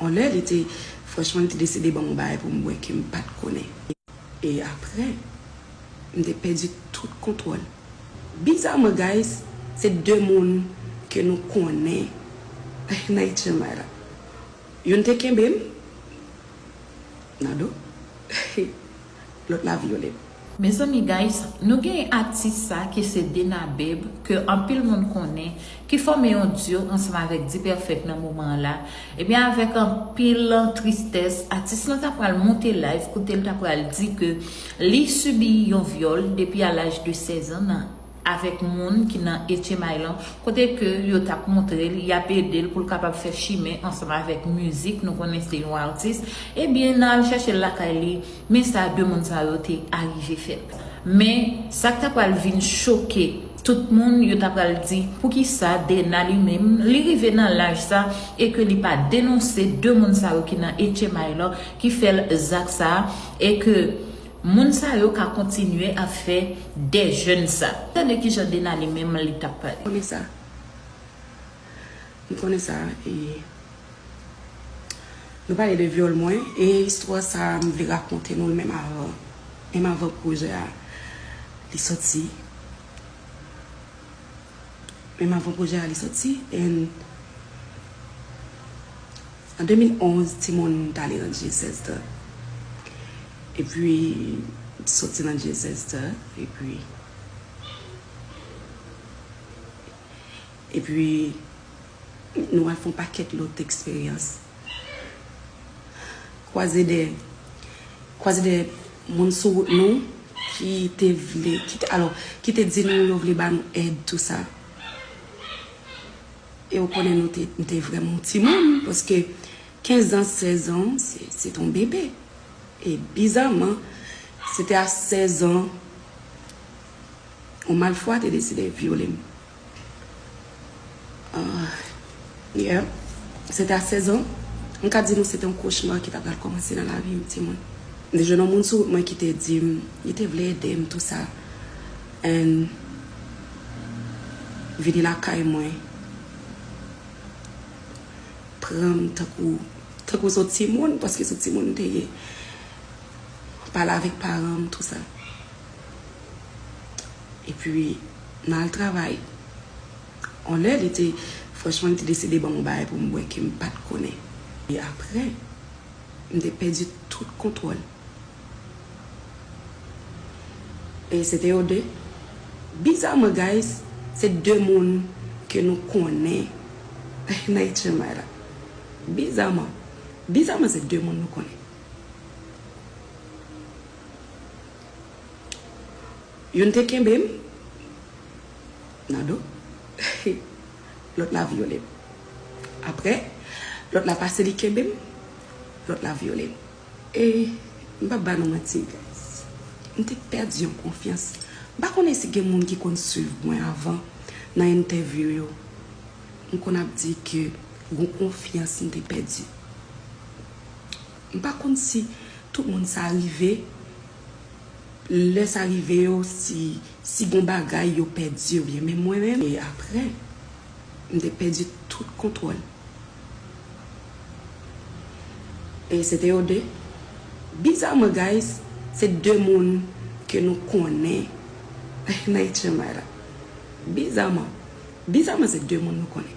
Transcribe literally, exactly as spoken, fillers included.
On lè, li te, franchman, li te deside ban m yon bagay pou m bwè ke m pa t konnen. E apre, m te pèdi tout kontwòl. Bizaman, guys, se de moun ke nou konnen nan H M I la. Youn te kenbe m nan do, lòt la vyole m. Mezanmi, guys, nou gen atis sa ki se Dena Babe, ke anpil moun konnen, ki fòme yon duo ansanm avèk D-Perfect nan moman an la. Ebyen, avèk anpil tristès, atis lan ta pral monte live kote l ta pral di ke li sibi yon vyòl depi a laj de sèz an nan, avèk moun ki nan H M I lan, kote ke yo t ap montre l, y ap ede l pou l kapab fè chimen ansanm avèk mizik, nou konnen se yon atis. Ebyen, nan al chèche l lakay li, men sa de moun sa yo te arive fè l. Men, sa k ta pral vin choke tout moun, yo ta pral di, poukisa Dena li menm, li rive nan laj sa, e ke li pa denonse de moun sa yo ki nan H M I lan, ki fè l zak sa, e ke moun sa yo ka kontinye ap fè de jèn sa. Tande kijan Dena li menm li t ap pale. Konnen sa. M konnen sa, e nou pale de vyòl mwen, e istwa sa a, m vle rakonte nou l menm avan, menm avan pwojè a li sòti. Menm avan pwojè a li sòti, and an de mil onz, timoun t ale nan D S S tan. Epi, sòti nan D S S tan, epi, epi, nou al fè yon pakèt lòt eksperyans. Kwaze de, kwaze de moun sou wout nou ki te vle, ki te, alò, ki te di nou yo vle ba nou èd, tou sa. E w konnen nou te, nou te vrèman yon timoun, paske kenz an, sèz an, se, se te yon bebe. E bizaman, se te a sèz an, yon malfwa te deside vyole m. Ah, yeah. Se te a sèz an. M ka di nou se te yon kochma ki ta pral kòmanse nan lavi m, timoun. M te jwenn yon moun sou wout mwen ki te di m, li te vle ede m, tou sa. And vini lakay mwen, pran m tankou, tankou se yon timoun, paske se yon timoun m te ye. Pale avèk paran m, tou sa. Epi, m al travay. On lè, li te, franchman, li te deside ban m yon bagay pou m bwè ke m pa t konnen. E apre, m te pèdi tout kontwòl. E se te yo de. Bizaman, guys, se de moun ke nou konnen nan H M I la. Bizaman. Bizaman, se de moun nou konnen. Youn te kenbe m nan do, lòt la vyole m. Apre, lòt la pase li kenbe m, lòt la vyole m. E m p ap ba nou manti, guys. M te pèdi yon konfyans. M pa konnen si gen moun ki konn swiv mwen avan nan entèvyou yo. M konn ap di ke gon konfyans m te pèdi. M pa konn si tout moun sa rive, lè sa rive yo, si, si gon bagay yo pèdi oubyen, men mwen menm, e apre, m te pèdi tout kontwòl. E se te yo de. Bizaman, guys, se de moun ke nou konnen nan H M I la. Bizaman. Bizaman, se de moun nou konnen.